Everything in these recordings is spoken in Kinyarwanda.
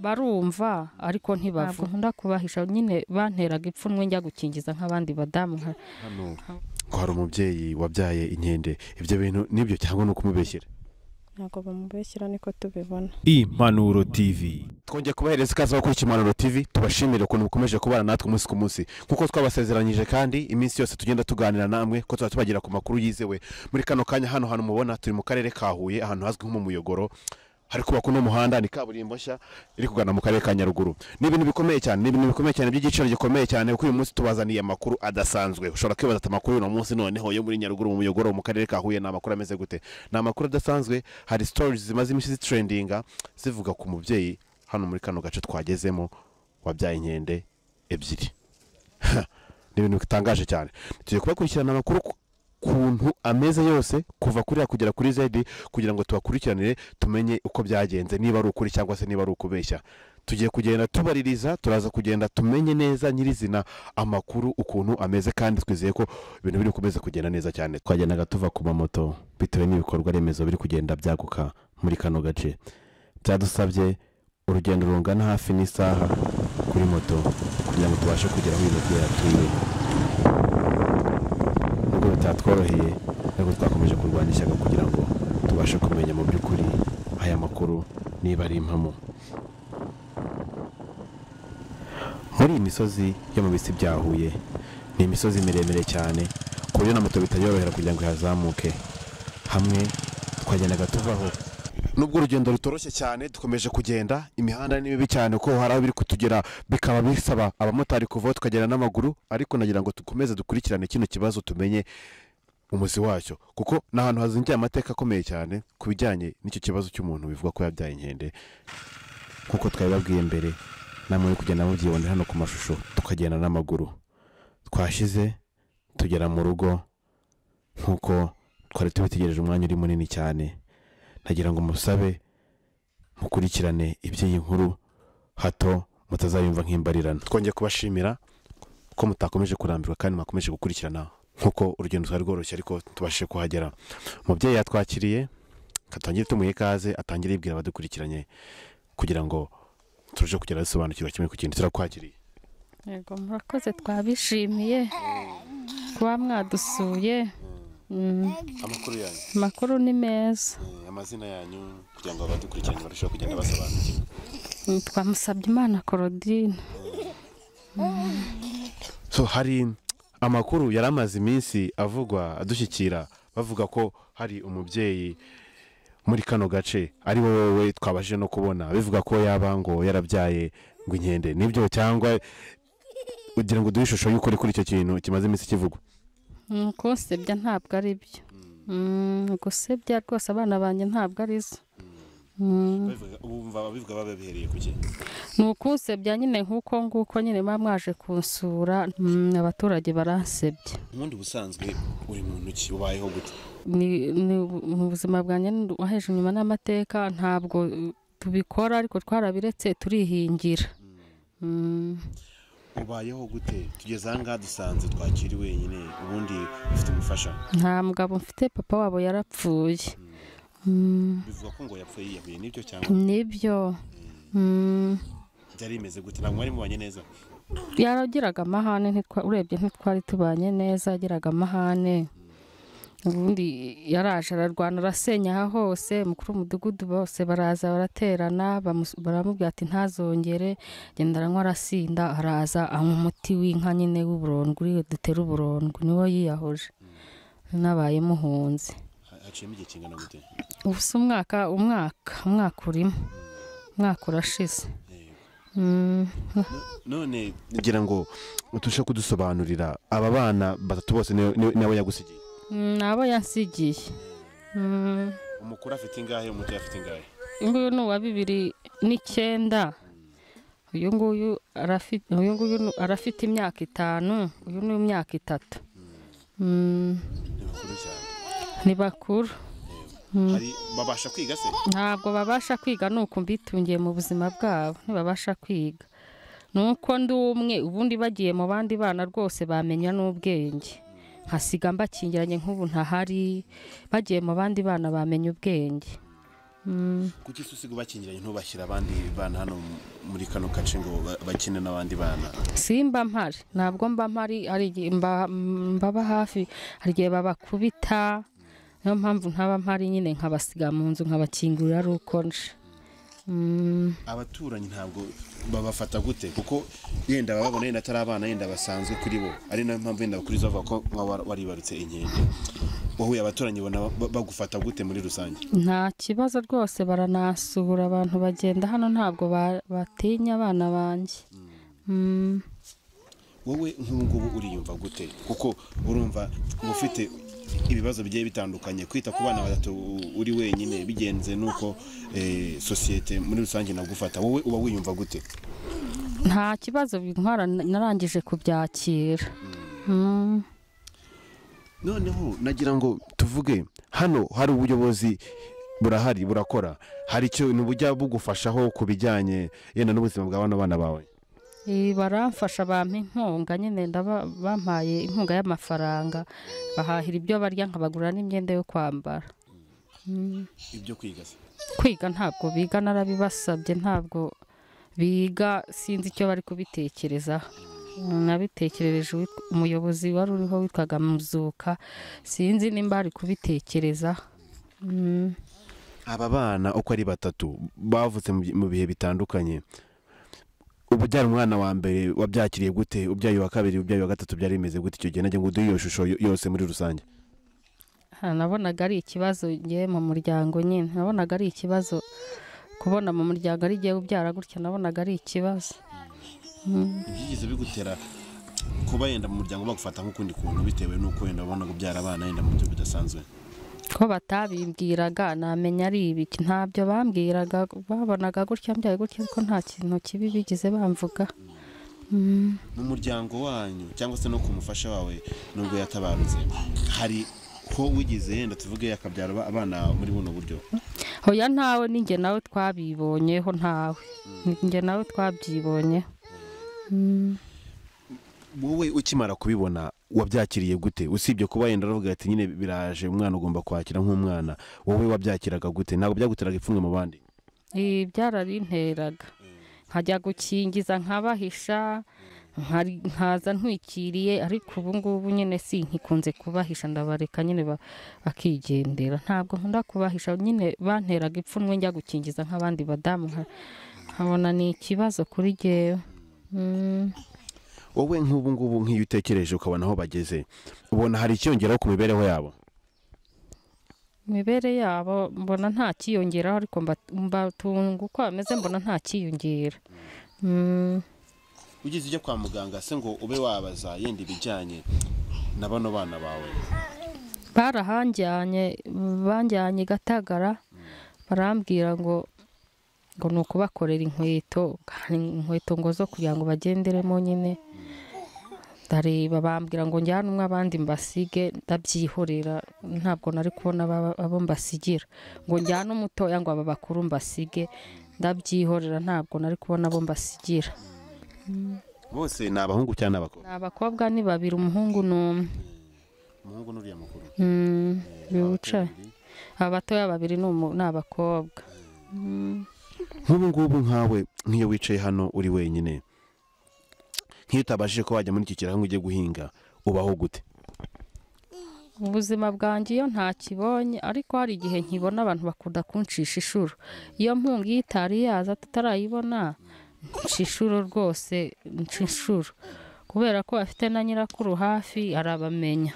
Barumva ariko ntibavuga. Nkunda kubahisha nyine, banteraga ipfunwe njya gukingiza nk'abandi badamu. Hano ko hari umubyeyi wabyaye inkende, ibyo bintu nibyo cyangwa ni ukumubeshyera? Ntabwo bamubeshyira, niko tubibona. Impanuro TV. Twongeye kubahereza ikaze abakurikira Impanuro TV, tubashimire ukuntu mukomeje kubana natwe umunsi ku munsi nk'uko twabasezeranyije, kandi iminsi yose tugenda tuganira namwe ko tuba tubagira ku makuru yizewe. Muri kano kanya hano hantu mubona turi mu karere ka Huye, ahantu hazwi nko mu Muyogoro, hari kubakwa uno muhanda, ni kaburimbo nshya iri kugana mu karere ka Nyaruguru. Ni ibintu bikomeye cyane, ni ibintu bikomeye cyane by'igiciro gikomeye cyane, kuko uyu munsi tubazaniye amakuru adasanzwe. Ushobora kwibaza ati: "Amakuru y'uno munsi noneho yo muri Nyaruguru mu Muyogoro mu karere ka Huye ni amakuru ameze gute?" Ni amakuru adasanzwe. Hari stories zimaze iminsi zitrendinga zivuga ku mubyeyi hano muri kano gace twagezemo wabyaye inkende ebyiri. Ni ibintu bitangaje cyane. Tugiye kubakurikirana amakuru kuntu ameze yose kuva kuri A kugera kuri Z, kugira ngo tubakurikiranire tumenye uko byagenze, niba ari ukuri cyangwa se niba ari ukubeshya. Tugiye kugenda tubaririza, turaza kugenda tumenye neza nyirizina amakuru ukuntu ameze, kandi twizeye ko ibintu biri bukomeze kugenda neza cyane. Twagendaga tuva ku mamoto bitewe n'ibikorwa remezo biri kugenda byaguka muri kano gace. Byadusabye urugendo rungana hafi n'isaha kuri moto kugira ngo tubashe kugera aho uyu mubyeyi atuye. Nubwo bitatworoheye, ariko twakomeje kurwanya ishyaka kugira ngo tubashe kumenya mu by'ukuri aya makuru niba ari impamo. Muri iyi misozi yo mu bisi bya Huye, ni imisozi miremire cyane ku buryo na moto bitayorohera kugira ngo ihazamuke. Hamwe twagendaga tuvaho, nubwo urugendo rutoroshye cyane, dukomeje kugenda. Imihanda ni mibi cyane kuko hari aho biri kutugera bikaba bisaba abamotari kuvaho tukagenda n'amaguru, ariko nagira ngo dukomeze dukurikirane kino kibazo, tumenye umuzi wacyo, kuko ni ahantu hazingiye amateka akomeye cyane ku bijyanye n'icyo kibazo cy'umuntu bivuga ko yabyaye inkende. Nk'uko twabibabwiye mbere, namwe muri kugenda mubyibonera hano ku mashusho, tukagenda n'amaguru. Twashize tugera mu rugo nk'uko twari tubitegereje umwanya uri munini cyane. Nagira ngo musabe mukurikirane iby'iyi nkuru, hato mutazayumva nk'imbarirano. Twongeye kubashimira ko mutakomeje kurambirwa kandi mwakomeje gukurikirana nk'uko urugendo twari rworoshye, ariko tubashije kuhagera. Umubyeyi yatwakiriye, katangire tumuhe ikaze, atangire yibwira abadukurikiranye kugira ngo turusheho kugera dusobanukirwa kimwe ku kindi. Turakwakiriye. Yego, murakoze, twabishimiye kuba mwadusuye. Amakuru yanyu? Amakuru ni meza. Amazina yanyu kugira ngo abadukurikiranye barusheho kugenda basobanukirwa? Twamusabye Imana Claudine. So hari amakuru yari amaze iminsi avugwa adushyikira, bavuga ko hari umubyeyi muri kano gace, ari wowe twabashije no kubona, bivuga ko yaba ngo yarabyaye ngo inkende. Nibyo, cyangwa ugira ngo uduhe ishusho y'ukuri kuri icyo kintu kimaze iminsi kivugwa? Kunsebya ntabwo ari byo. Gusebya rwose abana banjye ntabwo ari zo. Bumva babivuga babihereye ku ki? Ni ukunsebya nyine, nk'uko nguko nyine muba mwaje kunsura. Abaturage baransebya. Ubundi ubusanzwe uri muntu ki? Ubayeho gute? Ni mu buzima bwanjye waheje inyuma n'amateka, ntabwo tubikora, ariko twarabiretse turihingira. Ubayeho gute? Tugeze aha ngaha dusanze twakiri wenyine. Ubundi ufite umufasha? Nta mugabo mfite, papa wabo yarapfuye. Bivuga ko ngo yapfuye yiyahuye, nibyo cyangwa? Nibyo. Byari bimeze gute? Ntabwo mwari mubanye neza? Yaragiraga amahane, urebye ntitwari tubanye neza, yagiraga amahane. Ubundi yaraje ararwana, arasenya aha hose. Umukuru w'umudugudu bose baraza baraterana, baramubwira ati ntazongere. Genda aranywa, arasinda, araza anywa umuti w'inka nyine w'uburondwe, uriya dutera uburondwe, niwo yiyahuje. Nabaye muhunze. Haciyemo igihe kingana gute? Ubu si umwaka urimo, umwaka urashize. None ngira ngo utushe kudusobanurira, aba bana batatu bose niwe yagusigiye? Abo yansigiye. Umukuru afite ingahe? Umuto afite ingahe? Uyu nguyu ni uwa 2009, uyu nguyu arafite imyaka 5, uyu ni imyaka 3. Ni bakuru cyane. Ni bakuru. Hari babasha kwiga se? Ntabwo babasha kwiga, ni uku mbitungiye mu buzima bwabo, ntibabasha kwiga, ni uko ndi umwe. Ubundi bagiye mu bandi bana rwose bamenya n'ubwenge, nkasiga mbakingiranye nk'ubu ntahari, bagiye mu bandi bana bamenya ubwenge. Kuki se usiga ubakingiranye ntubashyira abandi bana hano muri kano gace ngo bakine n'abandi bana? Simba mpari, ntabwo mba mpari, hari igihe mbaba hafi, hari igihe babakubita, niyo mpamvu ntaba mpari nyine nkabasiga mu nzu nkabakingurira ari uko nje. Abaturanyi ntabwo babafata gute? Kuko yenda bababona yenda atari abana yenda basanzwe kuri bo, ari nayo mpamvu yenda kuri zo bavuga ko waribarutse inkende. Wowe abaturanyi bona bagufata gute muri rusange? Nta kibazo rwose, baranasura abantu bagenda hano, ntabwo batinya abana banjye. Wowe nk'ubu ngubu uriyumva gute? Kuko urumva ufite ibibazo bigiye bitandukanye, kwita ku bana batatu uri wenyine bigenze nuko sosiyete muri rusange nagufata, wowe uba wiyumva gute? Nta kibazo bintwara, narangije kubyakira. Noneho nagira ngo tuvuge hano hari ubuyobozi burahari burakora, hari icyo bujya bugufashaho ku bijyanye yenda n'ubuzima bwa bano bana bawe? Baramfasha, bampa inkunga nyine, bampaye inkunga y'amafaranga, bahahira ibyo barya nkabagura n'imyenda yo kwambara. Ibyo kwiga se? Kwiga ntabwo biga, narabibasabye ntabwo biga, sinzi icyo bari kubitekerezaho. Nabitekerereje umuyobozi wari uriho witwaga Muzuka, sinzi nimba ari kubitekerezaho. Aba bana uko ari batatu bavutse mu bihe bitandukanye, ubyara umwana wa mbere wabyakiriye gute? Ubyaye wa kabiri, ubyaye wa gatatu, byari bimeze gute icyo gihe? Nagira ngo uduhe iyo shusho yose muri rusange. Nabonaga ari ikibazo ngiye mu muryango nyine, nabonaga ari ikibazo kubona mu muryango ari igiye ubyara gutya, nabonaga ari ikibazo. Byigeze bigutera kuba yenda mu muryango bagufata nk'ukundi kuntu bitewe n'uko wenda wabonaga ubyara abana yenda mu buryo budasanzwe? Ko batabimbwiraga namenya ari ibiki, ntabyo bambwiraga, babonaga gutya mbyaye gutya, ariko nta kintu kibi bigeze bamvuga. Mu muryango wanyu cyangwa se no ku mufasha wawe nubwo yatabarutse, hari ko wigeze yenda tuvuge akabyara abana muri buno buryo? Hoya ntawe, ninjye nawe twabibonyeho, ntawe, ninjye nawe twabyibonye. Wowe ukimara kubibona wabyakiriye gute? Usibye kuba yenda aravuga ati nyine biraje, umwana ugomba kwakira nk'umwana, wowe wabyakiraga gute? Ntabwo byaguteraga ipfunwe mu bandi? Byararinteraga, nkajya gukingiza nkabahisha, nkaza ntwikiriye, ariko ubu ngubu nyine sinkikunze kubahisha, ndabareka nyine bakigendera, ntabwo nkunda kubahisha nyine, banteraga ipfunwe njya gukingiza nk'abandi badamu, nkabona ni ikibazo kuri jyewe. Wowe nk'ubu ngubu nk'iyo utekereje ukabona aho bageze, ubona hari icyiyongeraho ku mibereho yabo? Imibere yabo mbona nta kiyongeraho, ariko mbatunga uko bameze mbona nta kiyongera. Ugize ujya kwa muganga se ngo ube wabaza yenda ibijyanye na bano bana bawe? Barahanjyanye, banjyanye Gatagara, barambwira ngo ni ukubakorera inkweto, inkweto ngo zo kugira ngo bagenderemo nyine. Ndareba bambwira ngo njyane umwe abandi mbasige, ndabyihorera, ntabwo nari kubona abo mbasigira, ngo njyane umutoya ngo aba bakuru mbasige, ndabyihorera, ntabwo nari kubona abo mbasigira. Bose ni abahungu cyangwa abakobwa? Ni abakobwa, ni babiri, umuhungu n'umwe. Umuhungu n'uriya mukuru? Bicaye. Abatoya babiri ni abakobwa. Nk'ubu ngubu nkawe nk'iyo wicaye hano uri wenyine, nk'iyo utabashije ko wajya muri iki kiraro ngo ujye guhinga, ubaho gute? Ubuzima bwanjye iyo ntakibonye, ariko hari igihe nkibona abantu bakunda kuncisha ishuro. Iyo mpunga iyo itari yaza tutarayibona, nca ishuro rwose, nca ishuro, kubera ko afite na nyirakuru hafi arabamenya.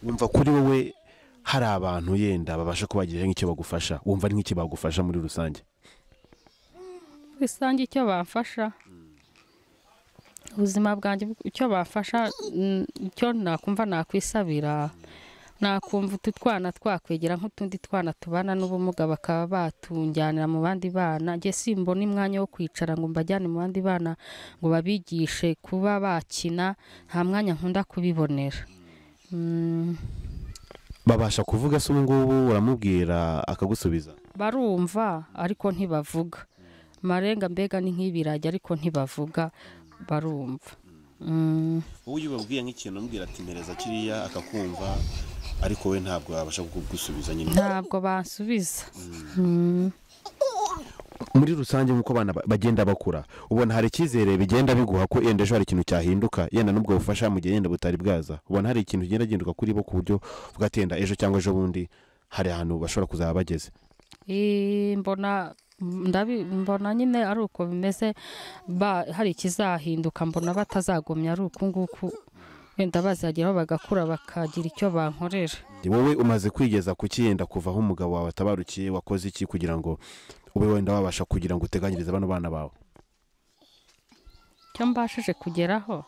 Wumva kuri wowe hari abantu yenda babasha kubagira nk'icyo bagufasha, wumva ari nk'icyo bagufasha muri rusange? Rusange icyo bamfasha, ubuzima bwanjye icyo bafasha, icyo nakumva nakwisabira, nakumva utu twana twakwegera nk'utundi twana tubana n'ubumuga bakaba batunjyanira mu bandi bana. Njye simbona umwanya wo kwicara ngo mbajyane mu bandi bana ngo babigishe kuba bakina, nta mwanya nkunda kubibonera. Babasha kuvuga se ubu ngubu uramubwira akagusubiza? Barumva ariko ntibavuga. Marenga mbega ni nk'ibiragi ariko ntibavuga, barumva. Wowe iyo ubabwiye nk'ikintu umubwira ati mpereza kiriya akakumva, Ariko we ntabwo wabasha kugusubiza nyine? Ntabwo bansubiza. Muri rusange, nk'uko abana bagenda bakura, ubona hari icyizere bigenda biguha ko yenda ejo hari ikintu cyahinduka, yenda n'ubwo bufasha mu gihe yenda butari bwaza, ubona hari ikintu kigenda gihinduka kuri bo ku buryo uvuga ati yenda ejo cyangwa ejo bundi hari ahantu bashobora kuzaba bageze? Mbona nyine ari uko bimeze, hari ikizahinduka, mbona batazagumya ari uku nguku, wenda bazageraho bagakura bakagira icyo bankorera. Wowe umaze kwigeza ku kiyenda kuva aho umugabo wawe atabarukiye, wakoze iki kugira ngo ube wenda wabasha kugira ngo uteganyirize bano bana bawe? Icyo mbashije kugeraho,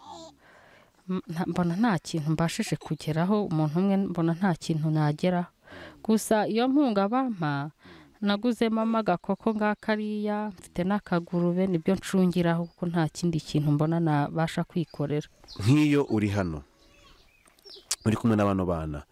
mbona nta kintu mbashije kugeraho, umuntu umwe mbona nta kintu nageraho. Gusa iyo mpunga bampa naguzemo agakoko ngakariya, mfite n'akagurube, nibyo ncungiraho kuko nta kindi kintu mbona nabasha kwikorera. Nk'iyo uri hano uri kumwe n'abano bana,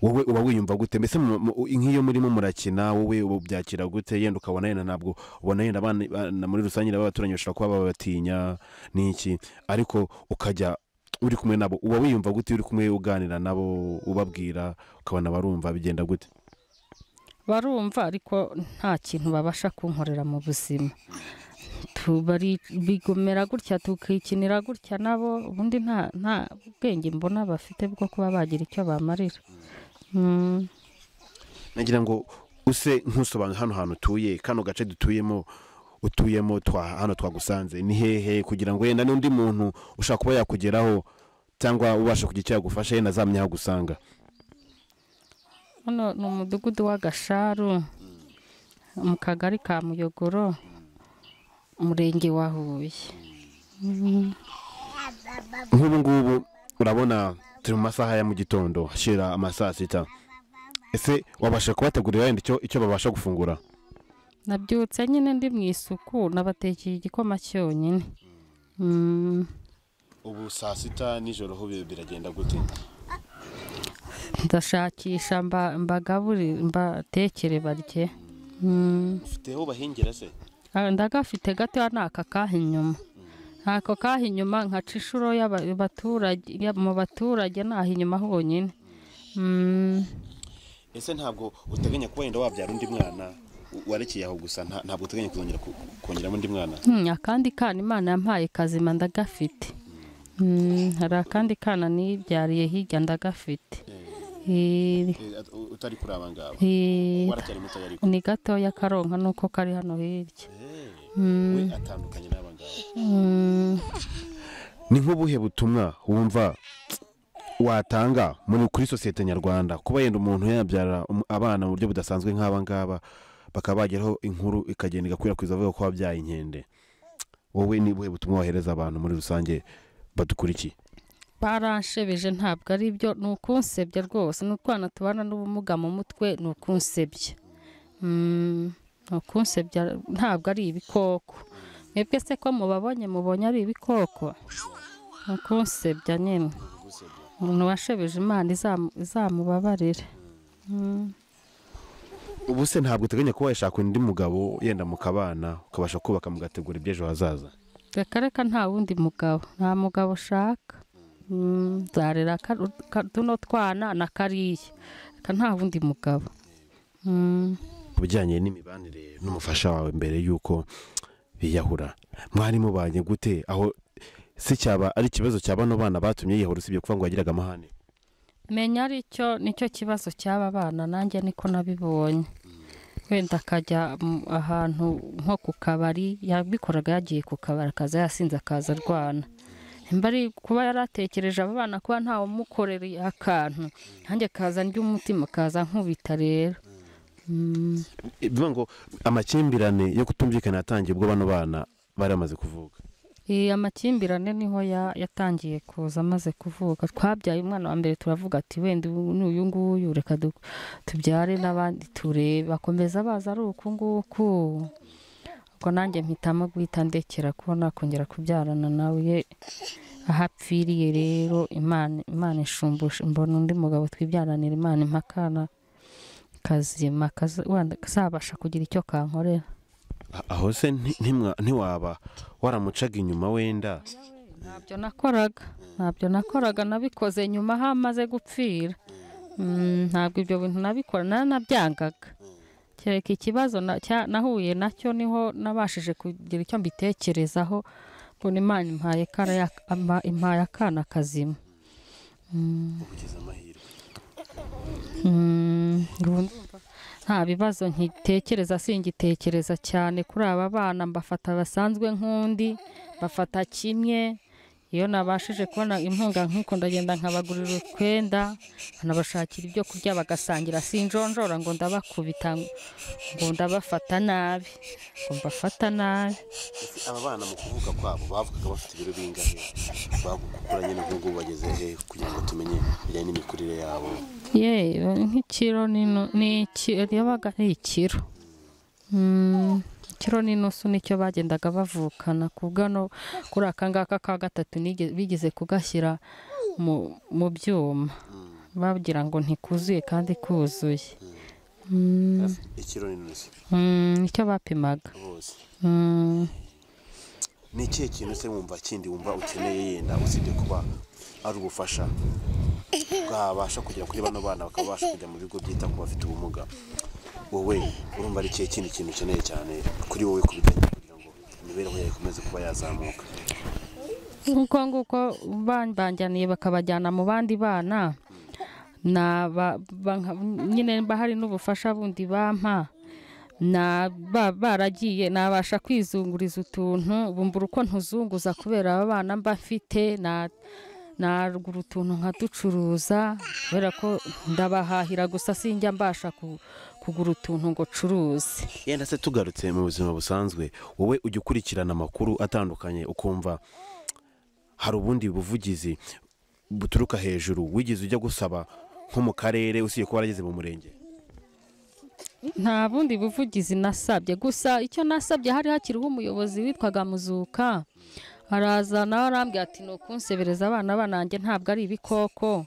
wowe uba wiyumva gute? Mbese nk'iyo murimo murakina, wowe ubyakira gute? Yenda ukabona yenda ntabwo ubona yenda abana muri rusange n'abaturanyi bashobora kuba babatinya n'iki, ariko ukajya uri kumwe nabo, uba wiyumva gute uri kumwe uganira nabo, ubabwira, ukabona barumva, bigenda gute? Barumva, ariko nta kintu babasha kunkorera mu buzima. Bigomera gutya, tukikinira gutya nabo, ubundi nta bwenge mbona bafite bwo kuba bagira icyo bamarira. Nagira ngo use nkusobanura hano hantu utuye, kano gace dutuyemo, utuyemo hano twagusanze ni hehe, kugira ngo yenda n'undi muntu ushaka kuba yakugeraho cyangwa ubasha kugira icyo yagufasha yenda azamenya aho agusanga. Hano ni umudugudu w'Agasharu, mu kagari ka Muyogoro, umurenge wa Huye. Nk'ubu ngubu urabona turi mu masaha ya mu gitondo, hashira amasaa 6. Ese wabasha kubategurira wenda icyo babasha gufungura? Nabyutse nyine ndi mu isuku, nabatekeye igikoma cyonyine. Ubu saa 6 nijoro ho biragenda gute? Ndashakisha mbagaburire, mbatekere barye. Ufite aho bahingira se? Ndagafite gato, naka kaha inyuma. Ntako kaha inyuma, nkaca inshuro y'abaturage mu baturage, naha inyuma honyine. Ese ntabwo uteganya kuba wenda wabyara undi mwana, warekeye aho gusa, ntabwo uteganya kuzongera kongeramo undi mwana? Akandi kana Imana yampaye kazima ndagafite. Hari akandi kana nibyariye hirya ndagafite. Utari kuri aba ngaba? Waracyari muto ariko? Ni gatoya karonka nuko kari hano hirya. We atandukanye n'aba ngaba. Ni nk'ubuhe butumwa wumva watanga muri kuri sosiyete nyarwanda, kuba yenda umuntu yabyara abana mu buryo budasanzwe nk'aba ngaba, bakaba bageraho inkuru ikagenda igakwirakwiza avuga ko wabyaye inkende? Wowe ni ubuhe butumwa wahereza abantu muri rusange badukurikiye? Baranshebeje, ntabwo ari byo, ni ukunsebya rwose. Ni utwana tubana n'ubumuga mu mutwe, ni ukunsebya. Ni ukunsebya, ntabwo ari ibikoko. Mwebwe se ko mubabonye mubonye ari ibikoko? Ni ukunsebya nyine. Umuntu washebeje Imana izamubabarire. Ubu se ntabwo uteganya kuba washaka undi mugabo yenda mukabana, ukabasha kubaka mugategura iby'ejo hazaza? Reka reka, nta wundi mugabo, nta mugabo ushaka. Nzarera tuno twana na kariya, reka nta wundi mugabo. Ku bijyanye n'imibanire n'umufasha wawe mbere y'uko biyahura, mwari mubanye gute? Aho se cyaba ari ikibazo cya bano bana batumye yiyahura, usibye kuvuga ngo yagiraga amahane? Menya aricyo nicyo kibazo cy'aba bana, nanjye niko nabibonye. Wenda akajya ahantu nko ku kabari, yabikoraga yagiye ku kabari akaza yasinze akaza arwana. Nimba ari kuba yaratekereje aba bana kuba ntawe umukorera akantu, nanjye kaza ndya umutima kaza nkubita rero. Bivuga ngo amakimbirane yo kutumvikana yatangiye ubwo bano bana bari bamaze kuvuka? Amakimbirane niho yatangiye kuza amaze kuvuka. Twabyaye umwana wa mbere turavuga ati wenda n'uyu nguyu reka tubyare n'abandi turebe, bakomeza baza ari uku nguku. Ubwo nanjye mpitamo guhita ndekera kuba nakongera kubyarana nawe aho apfiriye. Rero Imana ishumbusha, mbona undi mugabo twibyaranira, Imana impakana kazima kazabasha kugira icyo kankorera. Aho se ntiwaba waramucaga inyuma wenda? Ntabyo nakoraga, nabikoze nyuma aho amaze gupfira. Ntabwo ibyo bintu nabikora, naranabyangaga. Kereka ikibazo nahuye nacyo niho nabashije kugira icyo mbitekerezaho, mbona Imana impaye impaye akana kazima. Ugize amahirwe. Ubu ndumva nta bibazo nkitekereza, singitekereza cyane kuri aba bana, mbafata basanzwe nk'undi, bafata kimwe. Iyo nabashije kubona inkunga nk'uko ndagenda nkabagurira utwenda, nkanabashakira ibyo kurya bagasangira, sinjonjora ngo ndabakubita ngo ndabafata nabi, ngo mbafata nabi. Ese aba bana mu kuvuka kwabo bavugaga bafite ibiro bingahe? Bagukura nyine nk'ubu bageze he kugira ngo tumenye ibijyanye n'imikurire yabo? Ye, nk'ikiro yabaga ari ikiro. Ikiro n'inusu nicyo bagendaga bavukana. Kubwano kuri aka ngaka ka gatatu bigeze kugashyira mu byuma, bagira ngo ntikuzuye kandi kuzuye. Ikiro n'inusu nicyo bapimaga bose. Ni ikihe kintu se wumva kindi wumva ukeneye yenda usibye kuba ari ubufasha bwabasha kugera kuri bano bana bakabasha kujya mu bigo byita ku bafite ubumuga? Wowe urumva ari ikihe kindi kintu ukeneye cyane kuri wowe ku bijyanye kugira ngo imibereho yawe ikomeze kuba yazamuka? Nk'uko nguko banjyaniye bakabajyana mu bandi bana, nyine mba hari n'ubufasha bundi bampa, baragiye nabasha kwizunguriza utuntu, bumbura uko ntuzunguza kubera aba bana mba mfite, nagura utuntu nkaducuruza kubera ko ndabahahira gusa, sinjya mbasha kugura utuntu ngo curuze. Yenda se tugarutse mu buzima busanzwe, wowe ujya ukurikirana amakuru atandukanye ukumva hari ubundi buvugizi buturuka hejuru wigeze ujya gusaba nko mu karere usiye kuba warageze mu murenge? Nta bundi buvugizi nasabye, gusa icyo nasabye hari hakiriho umuyobozi witwaga Muzuka, araza nawe arambwira ati ni ukunsebereza abana bananjye ntabwo ari ibikoko,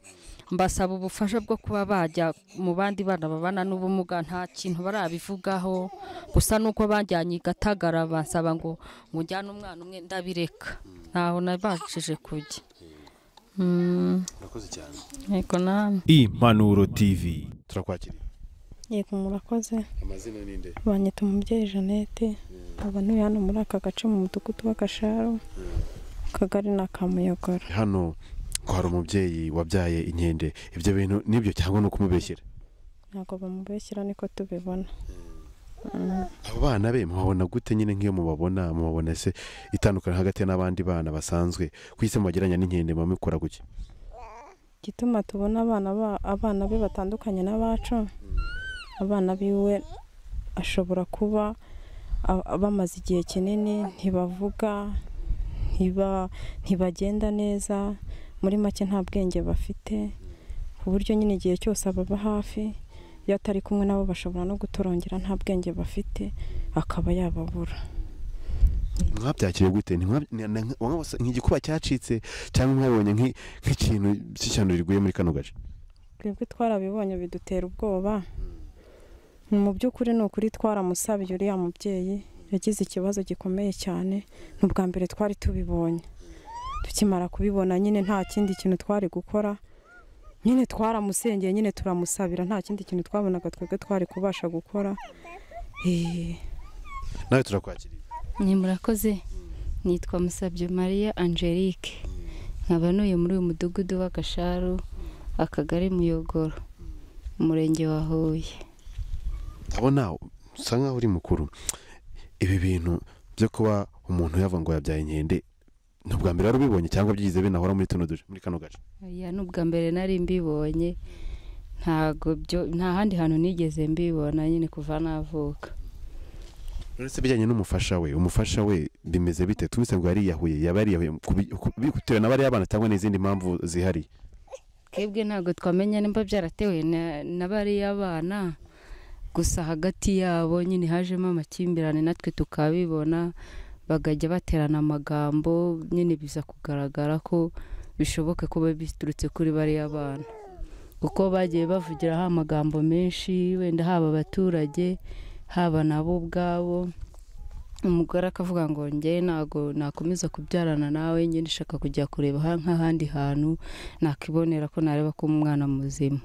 mbasaba ubufasha bwo kuba bajya mu bandi bana babana n'ubumuga, nta kintu barabivugaho, gusa nuko bajyanye i Gatagara bansaba ngo njyane umwana umwe ndabireka, ntaho nabashije kujya. Murakoze cyane. Yego namwe. Impanuro TV turakwakiriye. Yego murakoze. Amazina ni nde? Banyita Umubyeyi Jeannette, nkaba ntuye hano muri aka gace mu mudugudu w'Agasharu, akagari ni aka Muyogoro. Hano ko hari umubyeyi wabyaye inkende, ibyo bintu nibyo cyangwa ni ukumubeshyera? Ntabwo bamubeshyera niko tubibona. Abo bana be mubabona gute nyine nk'iyo mubabona, mubabona se itandukanye hagati n'abandi bana basanzwe, kuki se mubagereranya n'inkende mubikora guke? Igituma tubona abana be batandukanye n'abacu, abana biwe ashobora kuba bamaze igihe kinini ntibavuga, ntibagenda neza, muri make nta bwenge bafite, ku buryo nyine igihe cyose ababa hafi, iyo atari kumwe nabo bashobora no gutorongera nta bwenge bafite, akaba yababura. Mwabyakiriye gute? Nk'igikuba cyacitse cyangwa mwabonye nk'ikintu cy'ishyano riguye muri kano gace? Twebwe twarabibonye bidutera ubwoba. Mu by'ukuri ni ukuri twaramusabiye uriya mubyeyi, yagize ikibazo gikomeye cyane, ni ubwa mbere twari tubibonye. Tukimara kubibona nyine nta kindi kintu twari gukora, nyine twaramusengeye, nyine turamusabira, nta kindi kintu twabonaga twebwe twari kubasha gukora. Nawe turakwakiriye. Ni murakoze. Nitwa Musabye Maria Angelique, nkaba ntuye muri uyu mudugudu w'Agasharu, akagari Muyogoro, umurenge wa Huye. Ndabona usa nkaho uri mukuru. Ibi bintu byo kuba umuntu yavuga ngo yabyaye inkende, ni ubwa mbere wari ubibonye cyangwa byigize binahora muri tuno duce muri kano gace? Oya, ni ubwa mbere nari mbibonye, ntago byo nta handi hantu nigeze mbibona nyine kuva navuka. Uretse bijyanye n'umufasha we, umufasha we bimeze bite? Tubise ngo yariyahuye, yaba yariyahuye bitewe na bariya bana cyangwa n'izindi mpamvu zihariye? Twebwe ntabwo twamenya nimba byaratewe na bariya bana, gusa hagati yabo nyine hajemo amakimbirane natwe tukabibona, bagajya baterana amagambo, nyine biza kugaragara ko bishoboka kuba biturutse kuri bariya bana, kuko bagiye bavugiraho amagambo menshi, wenda haba abaturage haba nabo ubwabo. Umugore akavuga ngo njye ntago nakomeza kubyarana nawe, njye ndashaka kujya kureba nk'ahandi hantu nakibonera ko nareba ko umwana muzima.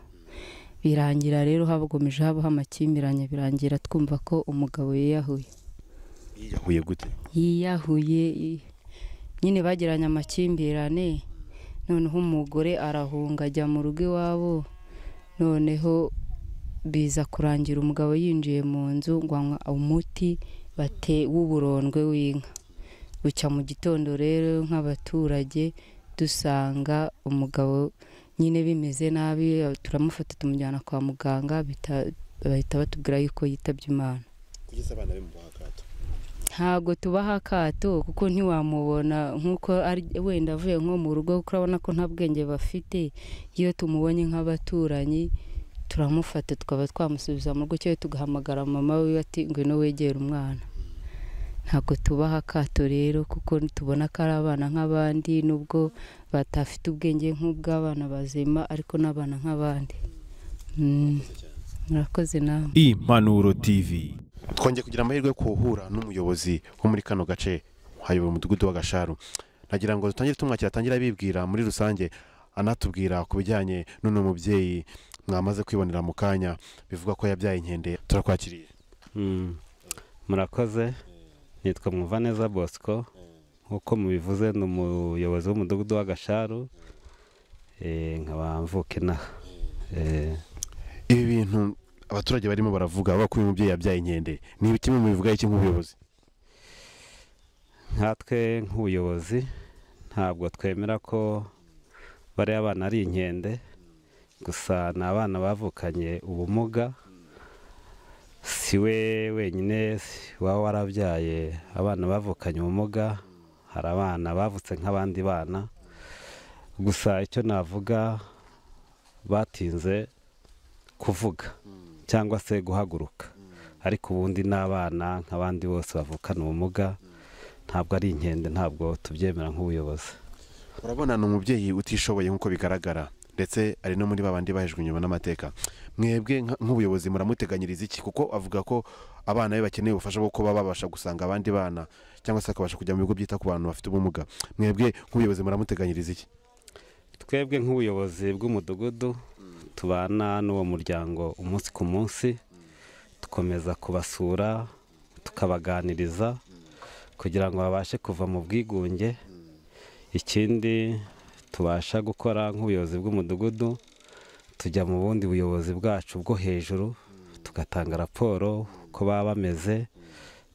Birangira rero hagomeje habaho amakimbirane, birangira twumva ko umugabo yiyahuye. Yiyahuye gute? Yiyahuye nyine bagiranye amakimbirane, noneho umugore arahunga ajya mu rugo iwabo, noneho biza kurangira umugabo yinjiye mu nzu ngo anywa umuti w'uburondwe w'inka. Bucya mu gitondo rero nk'abaturage dusanga umugabo nyine bimeze nabi, turamufata tumujyana kwa muganga, bahita batubwira yuko yitabye Imana. Kugeza abana be mubaha akato? Ntabwo tubaha akato kuko ntiwamubona nk'uko wenda avuye nko mu rugo, kuko urabona ko nta bwenge bafite. Iyo tumubonye nk'abaturanyi turamufata tukaba twamusubiza mu rugo, cyangwa tugahamagara mama wiwe ati ngwino wegere umwana. Ntabwo tubaha akato rero kuko tubona ko ari abana nk'abandi, nubwo batafite ubwenge nk'ubw'abana bazima, ariko n'abana nk'abandi. Murakoze namwe. Impanuro TV. Twongeye kugira amahirwe yo guhura n'umuyobozi wo muri kano gace, hayobora umudugudu w'Agasharu. Nagira ngo dutangire tumwakira, atangire abibwira muri rusange, anatubwira ku bijyanye n'uno mubyeyi mwamaze kwibonera mu kanya bivuga ko yabyaye inkende. Turakwakiriye. Murakoze. Nitwa Mwumvaneza Bosco, nk'uko mubivuze ni umuyobozi w'umudugudu w'Agasharu, nkaba mvuka inaha. Ibi bintu abaturage barimo baravuga ko uyu mubyeyi yabyaye inkende, ni kimwe mu bivuga iki nk'ubuyobozi? Nkatwe nk'ubuyobozi ntabwo twemera ko bariya abana ari inkende, gusa ni abana bavukanye ubumuga. Si we wenyine waba warabyaye abana bavukanye ubumuga, hari abana bavutse nk'abandi bana. Gusa icyo navuga, batinze kuvuga cyangwa se guhaguruka, ariko ubundi n'abana nk'abandi bose bavukana ubumuga, ntabwo ari inkende, ntabwo tubyemera nk'ubuyobozi. Urabona ni umubyeyi utishoboye nk'uko bigaragara, ndetse ari no muri babandi bahejwe inyuma n'amateka. Mwebwe nk'ubuyobozi muramuteganyiriza iki? Kuko avuga ko abana be bakeneye ubufasha bwo kuba babasha gusanga abandi bana, cyangwa se akabasha kujya mu bigo byita ku bantu bafite ubumuga. Mwebwe nk'ubuyobozi muramuteganyiriza iki? Twebwe nk'ubuyobozi bw'umudugudu tubana n'uwo muryango umunsi ku munsi, dukomeza kubasura, tukabaganiriza kugira ngo babashe kuva mu bwigunge. Ikindi tubasha gukora nk'ubuyobozi bw'umudugudu, tujya mu bundi buyobozi bwacu bwo hejuru, tugatanga raporo ko baba bameze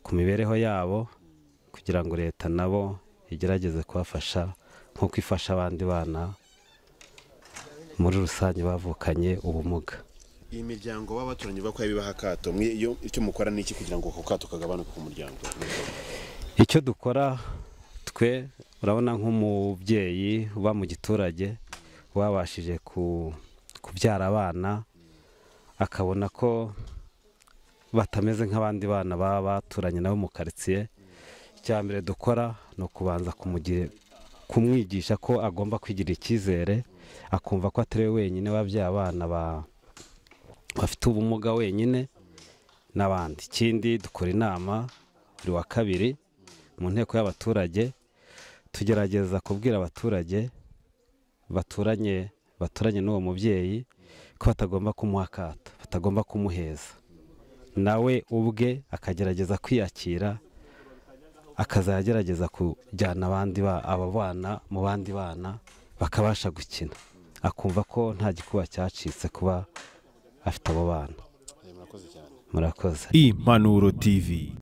ku mibereho yabo, kugira ngo leta nabo igerageze kubafasha nk'uko ifasha abandi bana muri rusange bavukanye ubumuga. Iyi miryango b'abaturanyi bavuga ko yabibaha akato, mwe iyo icyo mukora ni iki kugira ngo ako kato kagabanuke ku muryango? Icyo dukora twe, urabona nk'umubyeyi uba mu giturage wabashije kubyara abana, akabona ko batameze nk'abandi bana baba baturanye nabo mu karitsiye, icya mbere dukora ni ukubanza kumwigisha ko agomba kwigirira icyizere, akumva ko atari we wenyine wabyaye abana bafite ubumuga wenyine n'abandi. Ikindi dukora inama buri wa kabiri mu nteko y'abaturage, tugerageza kubwira abaturage baturanye n'uwo mubyeyi ko batagomba kumuha akato, batagomba kumuheza, nawe ubwe akagerageza kwiyakira, akazagerageza kujyana abandi aba bana mu bandi bana bakabasha gukina, akumva ko nta gikuba cyacitse kuba afite abo bana. Murakoze. Impanuro TV.